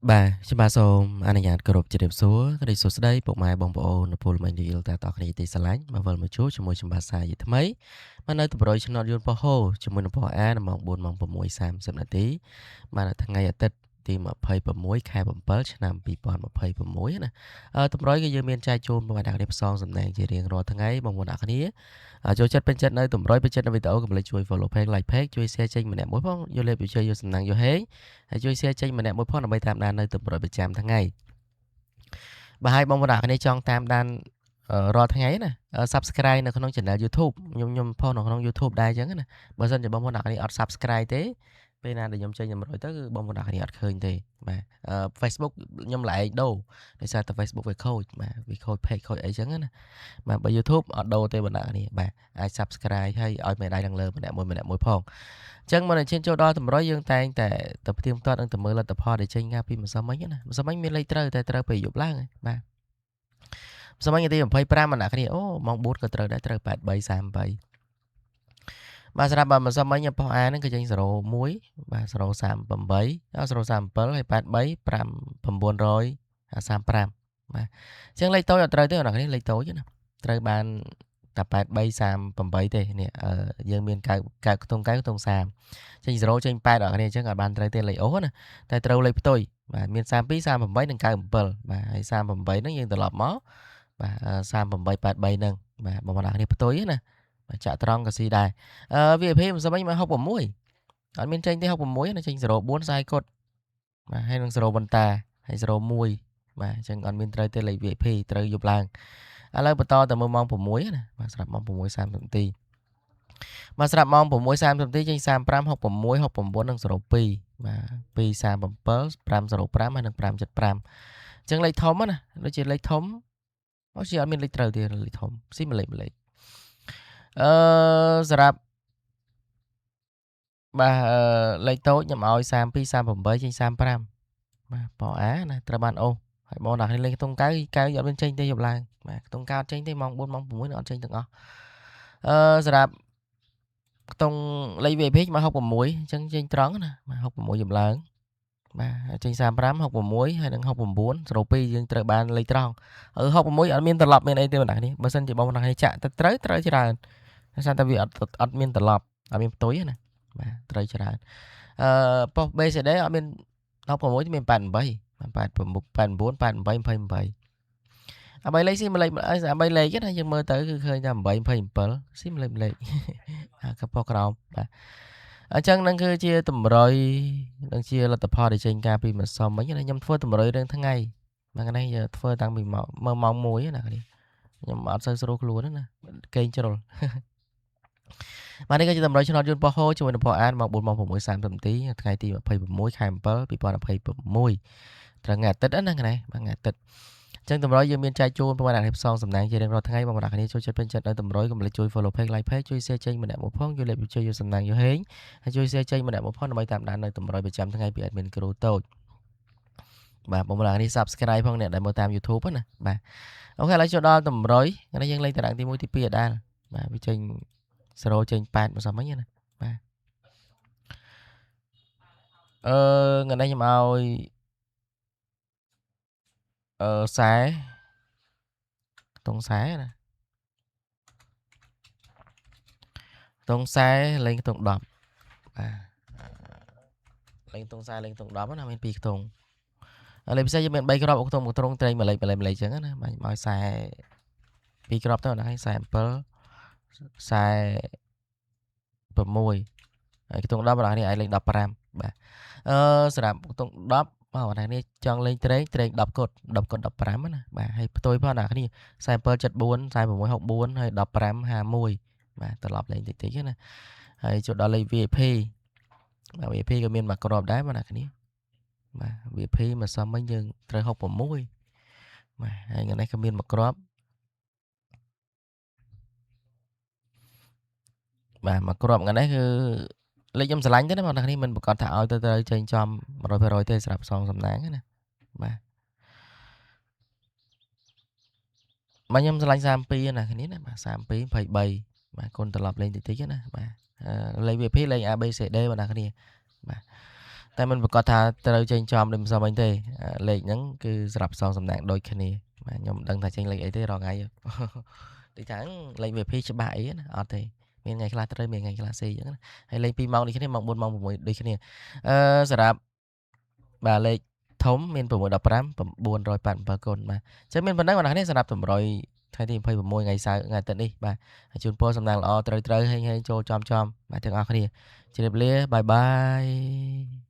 បាទខ្ញុំបាទសូមអនុញ្ញាតគោរពជម្រាបសួរក្តីសួស្តីពុកម៉ែបងប្អូនពលមិញរីលតាតគ្នាទីស្រឡាញ់មកវិលមកជួបជាមួយខ្ញុំបាទសាយថ្មីបាទនៅតម្រុយឆ្នោតយន្តប៉ោះហូជាមួយនឹងប៉ោះអានៅម៉ោង4ម៉ោង6:30នាទីបាទថ្ងៃអាទិត្យទី26ខែ7ឆ្នាំ2026ណាតម្រុយគឺយើងមានចែកជូនបងប្អូនអ្នកគ្នាផ្សងសំណាងជារៀងរាល់ថ្ងៃបងប្អូនអ្នកគ្នាចូលចិត្តពេញចិត្តនៅតម្រុយពេញចិត្តនៅវីដេអូកុំភ្លេចជួយ follow page like page ជួយ share ចេញម្នាក់មួយផងយកលេបយកជ័យយកសំណាងយកហេងហើយជួយ share ចេញម្នាក់មួយផងដើម្បីតាមដាននៅតម្រុយប្រចាំថ្ងៃបាទហើយបងប្អូនអ្នកគ្នាចង់តាមដានរាល់ថ្ងៃណា Subscribe នៅក្នុង Channel YouTube ខ្ញុំផុសនៅក្នុង YouTube ដែរអញ្ចឹងណាបើសិនជាបងប្អូនអ្នកគ្នាអត់ Subscribe ទេពេលណាដែលខ្ញុំចេញតម្រុយទៅគឺបងប្អូនអ្នកគ្នាអត់ឃើញទេបាទ Facebook ខ្ញុំឡែកដូរដោយសារតែ Facebook វាខូចបាទវាខូច page ខូចអីចឹងណាបាទបើ YouTube អត់ដូរទេបងប្អូនគ្នាបាទអាច Subscribe ហើយឲ្យមេដៃឡើងលើម្នាក់មួយម្នាក់មួយផងអញ្ចឹងមុននឹងឈានចូលដល់តម្រុយយើងតែងតែទៅផ្ទៀងផ្ទាត់និងទៅមើលលទ្ធផលដែលចេញកាលពីម្សិលមិញណាម្សិលមិញមានលេខត្រូវតែត្រូវពេលយប់ឡើងបាទម្សិលមិញថ្ងៃទី25អ្នកគ្នាអូម៉ោង4ក៏ត្រូវដែរត្រូវ8338បាទសម្រាប់បើម្សិលមិញប៉ុស្អាហ្នឹងគឺចេញ01បាទ038ដល់037ហើយ83 5935បាទអញ្ចឹងលេខតូចអត់ត្រូវទេអ្នកគ្នាលេខតូចណាត្រូវបានតែ8338ទេនេះយើងមាន9 9ខ្ទង់9ខ្ទង់30ចេញ0ចេញ8ដល់គ្នាអញ្ចឹងអត់បានត្រូវទេលេខអូសណាតែត្រូវលេខផ្ទុយបាទមាន32 38និង97បាទហើយ38ហ្នឹងយើងត្រឡប់មកបាទ3883ហ្នឹងបាទបងប្អូនគ្នាផ្ទុយណាបាទចាក់ត្រង់ក៏ស៊ីដែរអឺ VIP មិនសមមក66អត់មានចេញទេ66ណាចេញ04ខ្សែកុដបាទហើយនឹង0បន្តាហើយ01បាទអញ្ចឹងអត់មានត្រូវទេលេខ VIP ត្រូវយប់ឡើងឥឡូវបន្តទៅមើលម៉ោង6ណាបាទស្រាប់ម៉ោង6:30នាទីបាទស្រាប់ម៉ោង6:30នាទីចេញ35 66 69និង02បាទ237 505ហើយនិង575អញ្ចឹងលេខធំណាដូចជាលេខធំអូជាអត់មានលេខត្រូវទេលេខធំស៊ីមួយលេខមួយលេខអឺសម្រាប់បាទលេខតូចខ្ញុំឲ្យ32 38ចេញ35បាទប៉អាណាត្រូវបានអូសហើយបងអ្នកលេងខ្ទង់កៅកៅអត់មានចេញទេយប់ឡើងបាទខ្ទង់កៅអត់ចេញទេម៉ោង4ម៉ោង6នឹងអត់ចេញទាំងអស់អឺសម្រាប់ខ្ទង់លេខ VIP មក66អញ្ចឹងចេញត្រង់ណាបាទ66យប់ឡើងបាទចេញ35 66ហើយនឹង69 02យើងត្រូវបានលេខត្រង់អឺ66អត់មានត្រឡប់មានអីទេបងប្អូនបើសិនជាបងប្អូនចាក់ទៅត្រូវត្រូវច្រើនដោយសារតែវាអត់មានត្រឡប់អត់មានផ្ទុយណាបាទត្រូវច្រើនអឺប៉ុស្តិ៍ BCD អត់មាន66មាន88 89 88 28អាបីលេខស៊ីមួយលេខអាបីលេខណាយើងមើលទៅគឺឃើញតែ8 27ស៊ីមួយលេខលេខអាកប៉ុក្រោមបាទអញ្ចឹងនឹងគឺជាតម្រុយនឹងជាលទ្ធផលដែលចេញការពីម្សិលមិញណាខ្ញុំធ្វើតម្រុយរឿងថ្ងៃមួយថ្ងៃនេះធ្វើតាំងពីម៉ោងម៉ោង1ណាគ្នាខ្ញុំអត់សូវស្រួលខ្លួនណាគេងជ្រុលបាទនេះគឺជាតម្រុយឆ្នោតយន្តប៉ោះហូជាមួយនឹងប៉ោះអានម៉ោង4ម៉ោង6:30នាទីថ្ងៃទី26ខែ7 2026ត្រូវថ្ងៃអាទិត្យណាថ្ងៃបាទថ្ងៃអាទិត្យអញ្ចឹងតម្រុយយើងមានចែកជូនបងប្អូនអ្នកផ្សងសំណាងជារៀងរាល់ថ្ងៃបងប្អូនអ្នកគ្នាចូលចិត្តពេញចិត្តនៅតម្រុយកុំភ្លេចជួយ follow page like page ជួយ share ចេញម្នាក់មួយផងជួយលេខជួយយកសំណាងយកហេងហើយជួយ share ចេញម្នាក់មួយផងដើម្បីតាមដាននៅតម្រុយប្រចាំថ្ងៃពី admin គ្រូតូចបាទបងប្អូនអ្នកនេះ subscribe ផងអ្នកដែលមើលតាម YouTube ណាបាទអូខេឥឡូវចូលដល់តម្រុយថ្ងៃនេះយើងលេងតារាងទី1ទី2អដាលបាទវាចេញ0ចេញ8មកសមមិញណាបាទអឺថ្ងៃនេះខ្ញុំឲ្យអឺ40ខ្ទង់40ណាខ្ទង់40លេងខ្ទង់10បាទលេងខ្ទង់40លេងខ្ទង់10ណាមាន2ខ្ទង់លេខពិសេសយើងមាន3គ្រាប់ខ្ទង់មួយត្រង់ត្រេងមួយលេខមួយលេខមួយលេខអញ្ចឹងណាបាទឲ្យ40 2គ្រាប់ទៅណាហើយ47 46ហើយខ្ទង់10បងនេះអាចលេង15បាទអឺសម្រាប់ខ្ទង់10បងប្អូននេះចង់លេងត្រេងត្រេង10កុដ10កុដ15ណាបាទហើយផ្ទុយផងអ្នកគ្នា47 74 46 64ហើយ15 51បាទត្រឡប់លេងតិចតិចណាហើយចូលដល់លេខ VIP បាទ VIP ក៏មានមួយគ្រាប់ដែរបងអ្នកគ្នាបាទ VIP មកសមមិញយើងត្រូវ66បាទហើយថ្ងៃនេះក៏មានមួយគ្រាប់បាទមួយគ្រាប់ថ្ងៃនេះគឺលេខខ្ញុំស្រឡាញ់ទេណាបងប្អូននេះមិនប្រកាសថាឲ្យទៅត្រូវចេញចំ100%ទេសម្រាប់សងសំណាងណាបាទបាទខ្ញុំស្រឡាញ់32ណាគ្នាណាបាទ32 23បាទកូនត្រឡប់លេងតិចតិចណាបាទលេខ VIP លេខ A B C D បងប្អូនគ្នាបាទ តែមិនប្រកាសថាត្រូវចេញចំដូចម្សិលមិញទេ លេខហ្នឹងគឺសម្រាប់សងសំណាងដូចគ្នា បាទ ខ្ញុំមិនដឹងថាចេញលេខអីទេរាល់ថ្ងៃ ដូចថាលេខ VP ច្បាស់អីណា អត់ទេ មានថ្ងៃខ្លះត្រូវ មានថ្ងៃខ្លះស៊ីអញ្ចឹងណា ហើយលេខ2ម៉ោងដូចគ្នា ម៉ោង4ម៉ោង6ដូចគ្នា អឺសម្រាប់បាទលេខធំមាន615 987កូន បាទ អញ្ចឹងមានប៉ុណ្ណឹងបងប្អូន សម្រាប់តម្រុយថ្ងៃទី26ថ្ងៃសៅរ៍ថ្ងៃអាទិត្យនេះ បាទ ជូនពរសំណាងល្អ ត្រូវត្រូវហេងហេងចូលចំចំ បាទ ទាំងអស់គ្នា ជម្រាបលា បាយបាយ។